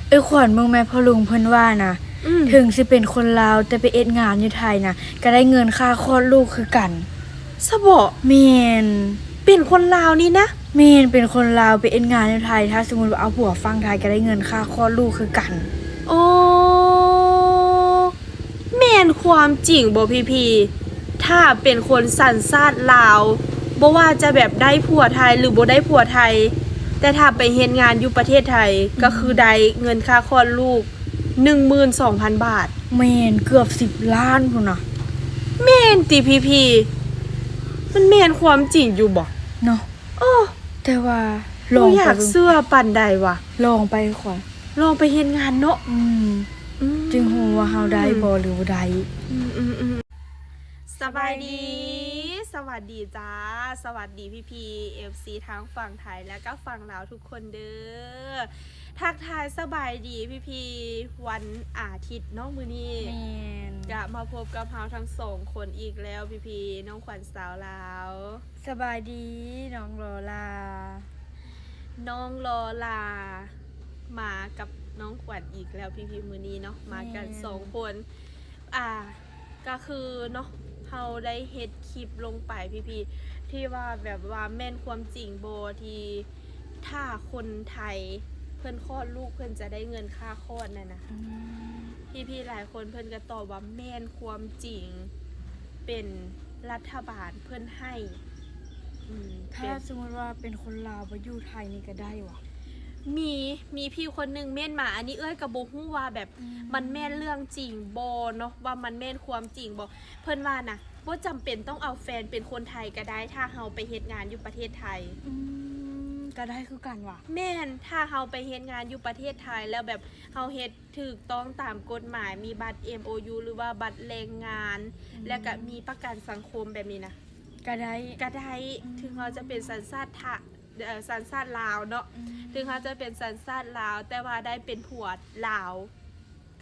ເອີຍຂວັນ ເບິ່ງແມ່ ພໍ່ລຸງເພິ່ນວ່ານະ ອືມ ເຖິງຊິເປັນຄົນລາວ ແຕ່ໄປເຮັດງານຢູ່ໄທນະ ກໍໄດ້ເງິນຄ່າຄອດລູກຄືກັນ. ຊະບໍ? ແມ່ນ. ເປັນຄົນລາວນີ້ນະ? ແມ່ນ, ເປັນຄົນລາວໄປເຮັດງານຢູ່ໄທ ຖ້າສົມມຸດວ່າເອົາຜົວຝັ່ງໄທ ກໍໄດ້ເງິນຄ່າຄອດລູກຄືກັນ. ໂອ້ ແມ່ນຄວາມຈິງບໍ່ພີ່ໆ? ຖ້າເປັນຄົນສັນຊາດລາວ ບໍ່ວ່າຈະແບບໄດ້ຜົວໄທ ຫຼື ບໍ່ໄດ້ຜົວໄທ ແຕ່ຖ້າໄປເຮັດງານຢູ່ປະເທດໄທ ອືມ ກໍຄືໄດ້ເງິນຄ່າຄອດລູກ ໜຶ່ງໝື່ນສອງພັນບາດ. ແມ່ນ, ເກືອບສິບລ້ານພຸ້ນນະ. ແມ່ນຕິພີ່ໆ? ມັນແມ່ນຄວາມຈິງຢູ່ບໍ່? ເນາະ. ໂອ້ ແຕ່ວ່າລອງໄປເບິ່ງ ບໍ່ຢາກເຊື່ອປານໃດວ່າ ລອງໄປຂວາ ລອງໄປເຮັດງານເນາະ. ອືມ ອືມ ຈຶ່ງຮູ້ວ່າເຮົາໄດ້ບໍ່ ອືມ ຫຼືບໍ່ໄດ້. ອືມໆໆ ສະບາຍດີ ສະຫວັດດີຈ້າ ສະຫວັດດີພີ່ໆ ເອັຟຊີ ທັງຝັ່ງໄທ ແລະ ກໍຝັ່ງລາວທຸກຄົນເດີ້. ທັກທາຍສະບາຍດີພີ່ໆ ວັນອາທິດເນາະມື້ນີ້. ແມ່ນ. ກະມາພົບກັບເຮົາທັງສອງຄົນອີກແລ້ວພີ່ໆ ນ້ອງຂວັນສາວລາວ. ສະບາຍດີນ້ອງລໍລາ. ນ້ອງລໍລາມາກັບນ້ອງຂວັນອີກແລ້ວພີ່ໆ ມື້ນີ້ເນາະ ມາກັນ ແມ່ນ ສອງຄົນ. ອ່າ ກໍຄືເນາະ ເຮົາໄດ້ເຮັດຄລິບລົງໄປພີ່ໆ ທີ່ວ່າແບບວ່າແມ່ນຄວາມຈິງບໍ່ ທີ່ຖ້າຄົນໄທເພິ່ນຄອດລູກ ເພິ່ນຈະໄດ້ເງິນຄ່າຄອດນັ້ນນະ. ອືມ ພີ່ໆຫຼາຍຄົນເພິ່ນກໍຕອບວ່າແມ່ນຄວາມຈິງ ເປັນລັດຖະບານເພິ່ນໃຫ້. ອືມ ຖ້າ ເປັນ ສົມມຸດວ່າເປັນຄົນລາວໄປຢູ່ໄທນີ້ກໍໄດ້ຫວາ? ມີ ມີພີ່ຄົນໜຶ່ງເມັ້ນມາ ອັນນີ້ເອື້ອຍກໍບໍ່ຮູ້ວ່າແບບ ອືມ ມັນແມ່ນເລື່ອງຈິງບໍ່ເນາະ ວ່າມັນແມ່ນຄວາມຈິງບໍ່. ເພິ່ນວ່ານະ ບໍ່ຈຳເປັນຕ້ອງເອົາແຟນເປັນຄົນໄທກໍໄດ້ ຖ້າເຮົາໄປເຮັດງານຢູ່ປະເທດໄທ. ອືມ ກໍໄດ້ຄືກັນຫວາ? ແມ່ນ, ຖ້າເຮົາໄປເຮັດງານຢູ່ປະເທດໄທ ແລ້ວແບບເຮົາເຮັດ ຖືກຕ້ອງຕາມກົດໝາຍ ມີບັດເອັມໂອຢູ ຫຼືວ່າບັດແຮງງານ ອືມ ແລ້ວກະມີປະກັນສັງຄົມແບບນີ້ນະ ກະໄດ້ ກະໄດ້. ອືມ ເຖິງເຮົາຈະເປັນສັນຊາດທະ ເອີ ສັນຊາດລາວເນາະ ອືມ ເຖິງເຮົາຈະເປັນສັນຊາດລາວ ແຕ່ວ່າໄດ້ເປັນຜົວລາວ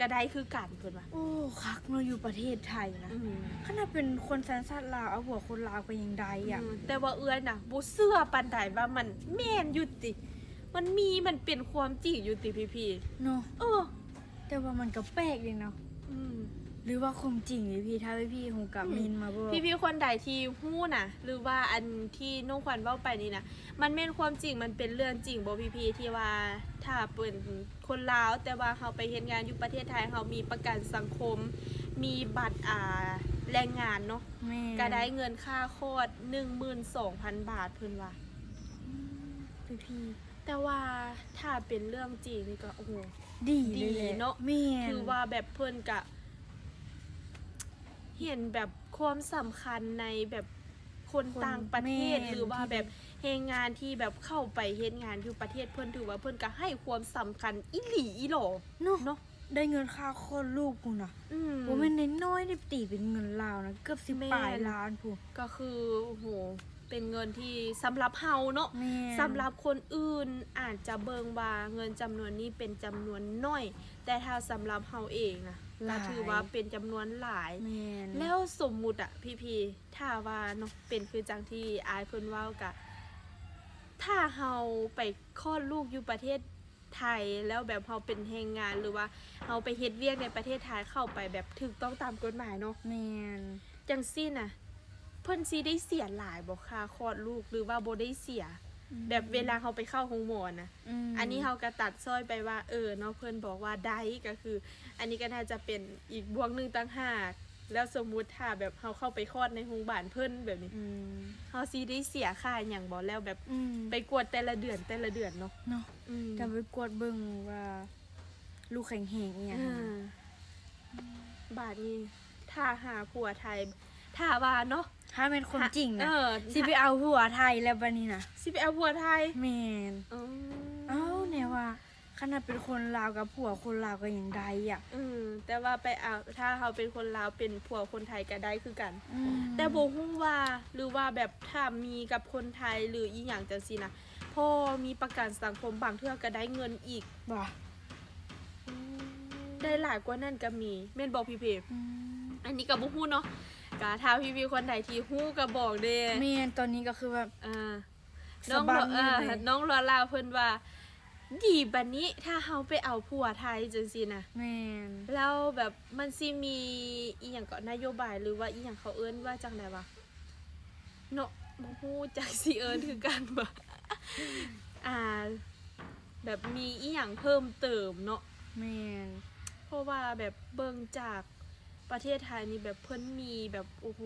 ກະໄດ້ຄືກັນ ເພິ່ນວ່າ. ໂອ້ ຄັກເນາະ ຢູ່ປະເທດໄທນະ. ອືມ ຂະໜາດເປັນຄົນສັນຊາດລາວ ເອົາຜົວຄົນລາວກໍຍັງໄດ້ອະ. ອືມ ແຕ່ວ່າເອື້ອຍນະ ບໍ່ເຊື່ອປານໃດວ່າມັນແມ່ນຢູ່ຕິ ມັນມີ ມັນເປັນຄວາມຈິງຢູ່ຕິພີ່ໆ ເນາະ. ເອີ ແຕ່ວ່າມັນກໍແປກເດເນາະ. ອືມ ຫຼືວ່າຄວາມຈິງເດພີ່ ຖ້າພີ່ຮູ້ກໍ ອືມ ເມັ້ນມາບອກ. ພີ່ໆຄົນໃດທີ່ຮູ້ນະ ຫຼືວ່າອັນທີ່ນ້ອງຂວັນເວົ້າໄປນີ້ນະ ມັນແມ່ນຄວາມຈິງ ມັນເປັນເລື່ອງຈິງບໍ່ພີ່ໆ ທີ່ວ່າຖ້າເປັນຄົນລາວ ແຕ່ວ່າເຮົາໄປເຮັດງານຢູ່ປະເທດໄທ ເຮົາມີປະກັນສັງຄົມ ມີບັດ ອ່າ ແຮງງານເນາະ. ແມ່ນ ກໍໄດ້ເງິນຄ່າຄອດ ໜຶ່ງໝື່ນສອງພັນບາດ ເພິ່ນວ່າ. ອືມ ພີ່ໆ ແຕ່ວ່າຖ້າເປັນເລື່ອງຈິງນີ້ກໍ ໂອ້ໂຫ ດີເລີຍແຫຼະ ເນາະ. ແມ່ນ ຄືວ່າແບບເພິ່ນກະເຫັນແບບຄວາມສຳຄັນໃນແບບຄົນ ຄົນຕ່າງປະເທດ ແມ່ນ ຫຼືວ່າແບບແຮງງານທີ່ແບບເຂົ້າໄປເຮັດງານຢູ່ປະເທດເພິ່ນ ຖືວ່າເພິ່ນກະໃຫ້ຄວາມສຳຄັນອີ່ຫຼີອີ່ຫຼໍ ເນາະ ເນາະ. ໄດ້ເງິນຄ່າຄອດລູກພຸ້ນນະ. ອືມ ບໍ່ແມ່ນນ້ອຍໆເດ້ ຕີເປັນເງິນລາວນະ ເກືອບສິບ ແມ່ນ ປາຍລ້ານພຸ້ນ. ກໍຄື ໂອ້ໂຫ ເປັນເງິນທີ່ສຳລັບເຮົາເນາະ. ແມ່ນ ສຳລັບຄົນອື່ນອາດຈະເບິ່ງວ່າເງິນຈຳນວນນີ້ເປັນຈຳນວນໜ້ອຍ ແຕ່ຖ້າສຳລັບເຮົາເອງນະ ຫຼາຍ ກໍຖືວ່າເປັນຈຳນວນຫຼາຍ. ແມ່ນ ແລ້ວສົມມຸດອະ ພີ່ໆ ຖ້າວ່າເນາະ ເປັນຄືຈັ່ງທີ່ອ້າຍເພິ່ນເວົ້າ ກະ ຖ້າເຮົາໄປຄອດລູກຢູ່ປະເທດ ໄທ ແລ້ວແບບເຮົາເປັນແຮງງານ ຫຼືວ່າເຮົາໄປເຮັດວຽກໃນປະເທດໄທ ເຂົ້າໄປແບບຖືກຕ້ອງຕາມກົດໝາຍເນາະ. ແມ່ນ ຈັ່ງຊີ້ນະ ເພິ່ນຊິໄດ້ເສຍຫຼາຍບໍ່ ຄ່າຄອດລູກ ຫຼືວ່າບໍ່ໄດ້ເສຍ? ອືມ ແບບເວລາເຮົາໄປເຂົ້າໂຮງໝໍນະ. ອືມ ອັນນີ້ເຮົາກໍຕັດຊ້ອຍໄປວ່າ ເອີເນາະ ເພິ່ນບອກວ່າໄດ້ ກໍຄື ອັນນີ້ກໍໜ້າຈະເປັນອີກບວກໜຶ່ງຕ່າງຫາກ. ແລ້ວສົມມຸດຖ້າແບບເຮົາເຂົ້າໄປຄອດໃນໂຮງບານເພິ່ນແບບນີ້ ອືມ ເຮົາຊິໄດ້ເສຍຄ່າຫຍັງບໍ່? ແລ້ວແບບ ອືມ ໄປກວດແຕ່ລະເດືອນ ແຕ່ລະເດືອນເນາະ ເນາະ. ອືມ ຈະໄປກວດເບິ່ງວ່າລູກແຂງແຮງອີ່ຫຍັງຫັ້ນນະ. ອ່າ ບາດນີ້ຖ້າຫາຜົວໄທ ຖ້າວ່າເນາະ ຖ້າແມ່ນຄວາມຈິງນະ ເອີ ຊິໄປເອົາຜົວໄທແລ້ວບາດນີ້ນະ ຊິໄປເອົາຜົວໄທ. ແມ່ນ. ເອີ ເອົ້າ ແນວວ່າ ຂະໜາດເປັນຄົນລາວກັບຜົວຄົນລາວກໍຍັງໄດ້ອະ. ເອີ ແຕ່ວ່າໄປເອົາ ຖ້າເຮົາເປັນຄົນລາວເປັນຜົວຄົນໄທກໍໄດ້ຄືກັນ. ອືມ ແຕ່ບໍ່ຮູ້ວ່າ ຫຼືວ່າແບບຖ້າມີກັບຄົນໄທ ຫຼືອີ່ຫຍັງຈັ່ງຊີ້ນະ ພໍມີປະກັນສັງຄົມ ບາງເທື່ອກໍໄດ້ເງິນອີກ. ບໍ່ ອືມ ໄດ້ຫຼາຍກວ່ານັ້ນກໍມີ ແມ່ນບໍ່ພີ່ເພ? ອືມ ອັນນີ້ກໍບໍ່ຮູ້ເນາະ ກໍຖ້າພີ່ໆຄົນໃດທີ່ຮູ້ກໍບອກແດ່. ແມ່ນ ຕອນນີ້ກໍຄືແບບ ອ່າ ນ້ອງ ສະບັ້ນຢູ່ເລີຍ. ເອີ ນ້ອງລໍລາເພິ່ນວ່າ ດີປານນີ້ ຖ້າເຮົາໄປເອົາຜົວໄທຈັ່ງຊີ້ນະ ແມ່ນ ແລ້ວແບບມັນຊິມີອີ່ຫຍັງເກາະ ນະໂຍບາຍ ຫຼືວ່າອີ່ຫຍັງ ເຂົາເອີ້ນວ່າຈັ່ງໃດຫວາ ເນາະ ບໍ່ຮູ້ຈັກຊິເອີ້ນຄືກັນບໍ່ ອ່າ ແບບມີອີ່ຫຍັງເພີ່ມເຕີມເນາະ ແມ່ນ ເພາະວ່າແບບເບິ່ງຈາກປະເທດໄທນີ້ ແບບເພິ່ນມີແບບ ໂອ້ໂຫ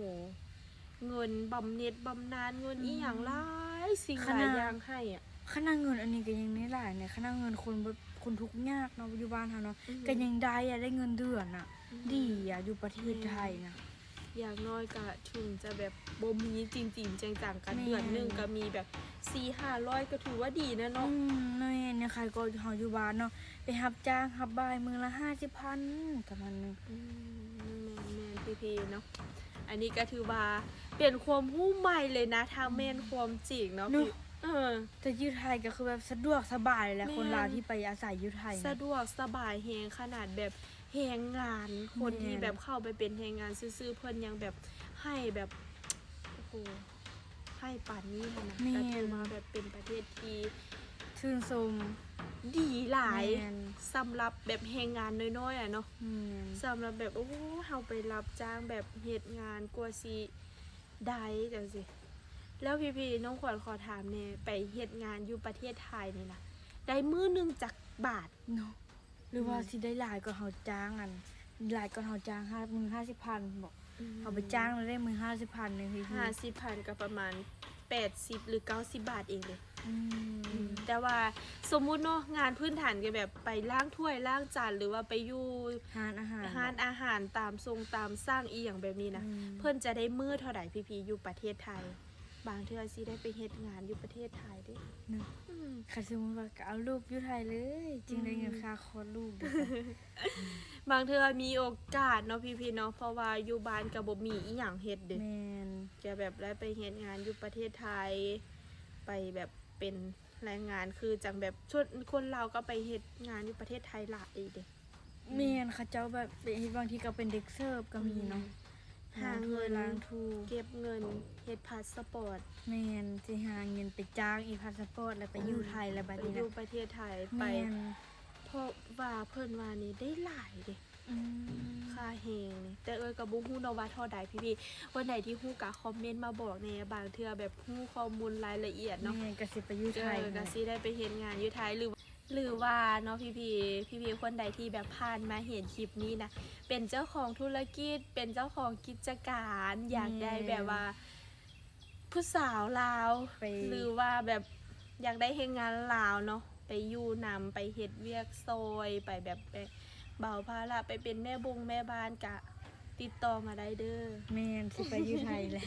ເງິນບຳເໜັດບຳນານ ເງິນອີ່ຫຍັງ ອືມ ຫຼາຍສິ່ງ ຂະໜາດ ຫຼາຍຢ່າງໃຫ້ອະ ຂະໜາດເງິນອັນນີ້ກໍຍັງໄດ້ຫຼາຍນະ ຂະໜາດເງິນຄົນແບບ ຄົນທຸກຍາກເນາະ ຢູ່ບ້ານເຮົາເນາະ ອືມ ກໍຍັງໄດ້ອະ ໄດ້ເງິນເດືອນນະ ອືມ ດີອະ ຢູ່ປະເທດໄທນະ ແມ່ນ ຢ່າງໜ້ອຍກໍເຖິງຈະແບບບໍ່ມີຈິງໆ ຈັງໆ ກໍ ແມ່ນ ເດືອນໜຶ່ງກໍມີແບບສີ່ຫ້າຮ້ອຍ ກໍຖືວ່າດີນະເນາະ ອືມ ແມ່ນ ໃນຂະນະທີ່ເຮົາຢູ່ບ້ານເນາະ ໄປຮັບຈ້າງຮັບບາຍມື້ລະຫ້າສິບພັນ ປະມານນີ້ ອືມ ແມ່ນໆ ພີ່ໆ ເນາະ ອັນນີ້ກໍຖືວ່າເປັນຄວາມຮູ້ໃໝ່ເລີຍນະ ຖ້າແມ່ນ ອືມ ຄວາມຈິງເນາະ ເນາະ ເອີ ແຕ່ຢູ່ໄທກໍຄືແບບສະດວກສະບາຍແຫຼະ ແມ່ນ ຄົນລາວທີ່ໄປອາໄສຢູ່ໄທນະ ສະດວກສະບາຍແຮງ ຂະໜາດແບບແຮງງານ ຄົນທີ່ ແມ່ນ ແບບເຂົ້າໄປເປັນແຮງງານຊື່ໆ ເພິ່ນຍັງແບບໃຫ້ແບບ ໂອ້ໂຫ ໃຫ້ປານນີ້ຫັ້ນນະ ແມ່ນ ກໍຖືວ່າແບບເປັນປະເທດທີ່ຊື່ນຊົມ ດີຫຼາຍ ແມ່ນ ສຳລັບແບບແຮງງານນ້ອຍໆ ອະເນາະ ແມ່ນ ສຳລັບແບບ ໂອ້ ເຮົາໄປຮັບຈ້າງແບບເຮັດງານກວ່າຊິໄດ້ຈັ່ງຊີ້ ແລ້ວພີ່ໆ ນ້ອງຂວັນຂໍຖາມແດ່ ໄປເຮັດງານຢູ່ປະເທດໄທນີ້ນະ ໄດ້ມື້ໜຶ່ງຈັກບາດເນາະ? ຫຼືວ່າ ອືມ ຊິໄດ້ຫຼາຍກວ່າເຮົາຈ້າງ ອັນ ຫຼາຍກວ່າເຮົາຈ້າງຫ້າ ມື້ຫ້າສິບພັນບໍ? ອືມ ເຮົາໄປຈ້າງແລ້ວໄດ້ມື້ຫ້າສິບພັນໜຶ່ງ ຫ້າສິບພັນກໍປະມານແປດສິບ ຫຼື ເກົ້າສິບບາດເອງເດ້ ອືມ ອືມ ແຕ່ວ່າສົມມຸດເນາະ ງານພື້ນຖານກໍແບບໄປລ້າງຖ້ວຍລ້າງຈານ ຫຼືວ່າໄປຢູ່ຮ້ານອາຫານ ຮ້ານອາຫານຕາມຊົງຕາມສັ່ງອີ່ຫຍັງແບບນີ້ນະ ອືມ ເພິ່ນຈະໄດ້ມື້ເທົ່າໃດ ພີ່ໆ ຢູ່ປະເທດໄທ? ບາງເທື່ອຊິໄດ້ໄປເຮັດງານຢູ່ປະເທດໄທເດ້ເນາະ ອືມ ຄັນສົມມຸດວ່າກໍເອົາລູກຢູ່ໄທເລີຍ ຈຶ່ງໄດ້ເງິນ ອືມ ຄ່າຄອດລູກເດ້ ບາງເທື່ອມີໂອກາດເນາະ ພີ່ໆ ເນາະ ເພາະວ່າຢູ່ບ້ານກໍບໍ່ມີອີ່ຫຍັງເຮັດເດ້ ແມ່ນ ຈະແບບໄດ້ໄປເຮັດງານຢູ່ປະເທດໄທ ໄປແບບເປັນແຮງງານ ຄືຈັ່ງແບບ ຄົນລາວກໍໄປເຮັດງານຢູ່ປະເທດໄທຫຼາຍເດ້ ແມ່ນ ເຂົາເຈົ້າແບບໄປເຮັດ ບາງທີກໍເປັນເດັກເສີບກໍມີເນາະ ອືມ ລ້າງຖ້ວຍ ຫາເງິນ ລ້າງຖ້ວຍ ເກັບເງິນ ເຮັດພາສປອດ ແມ່ນ ຊິຫາເງິນໄປຈ້າງອີກພາສປອດ ແລ້ວໄປຢູ່ ອືມ ໄທ ແລ້ວບັດນີ້ ໄປຢູ່ປະເທດໄທ ໄປ ແມ່ນ ເພາະວ່າເພິ່ນວ່ານີ້ໄດ້ຫຼາຍເດ້ ອືມ ຄ່າແຮງນີ້ ແຕ່ເອື້ອຍກໍບໍ່ຮູ້ເນາະວ່າເທົ່າໃດ ພີ່ໆ ຄົນໃດທີ່ຮູ້ກໍຄອມເມັນມາບອກແດ່ ບາງເທື່ອແບບຮູ້ຂໍ້ມູນລາຍລະອຽດເນາະ ແມ່ນ ກໍຊິໄປຢູ່ໄທ ເອີ ກໍຊິໄດ້ໄປເຮັດງານຢູ່ໄທ ຫຼື ຫຼືວ່າເນາະ ພີ່ໆ ພີ່ໆ ຄົນໃດທີ່ແບບຜ່ານມາເຫັນຄລິບນີ້ນະ ເປັນເຈົ້າຂອງທຸລະກິດ ເປັນເຈົ້າຂອງກິດຈະການ ຢາກໄດ້ ແມ່ນ ແບບວ່າ ຜູ້ສາວລາວ ໄປ ຫຼືວ່າແບບຢາກໄດ້ແຮງງານລາວເນາະ ໄປຢູ່ນຳ ໄປເຮັດວຽກຊ່ອຍ ໄປແບບ ໄປເບົາພາລະ ໄປເປັນແມ່ບົງແມ່ບ້ານ ກະຕິດຕໍ່ມາໄດ້ເດີ ແມ່ນ ຊິໄປຢູ່ໄທແຫຼະ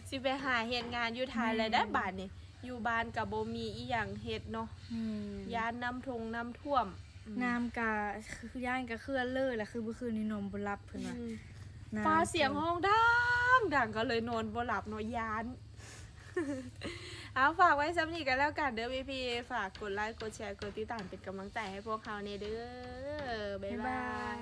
ຊິໄປຫາເຮັດງານຢູ່ໄທແຫຼະ ແມ່ນ ໄດ້ບາດນີ້ ຢູ່ບ້ານກະບໍ່ມີອີ່ຫຍັງເຮັດເນາະ ແມ່ນ ຢ້ານນ້ຳທົ່ງນ້ຳຖ້ວມ ອືມ ນ້ຳກະ ຢ້ານກະເຂື່ອນເລີຍລະ ຄືມື້ຄືນນີ້ນອນບໍ່ຫຼັບເພິ່ນວ່າ ອືມ ນ້ຳ ຟ້າສຽງຮ້ອງດັງໆ ກໍເລີຍນອນບໍ່ຫຼັບເນາະ ຢ້ານ ເອົາ ຝາກໄວ້ສ່ຳນີ້ກໍແລ້ວກັນເດີ ພີ່ໆ ຝາກກົດໄລ ກົດແຊ ກົດຕິດຕາມເປັນກຳລັງໃຈໃຫ້ພວກເຮົາແດ່ເດີ ບາຍບາຍ ບາຍບາຍ.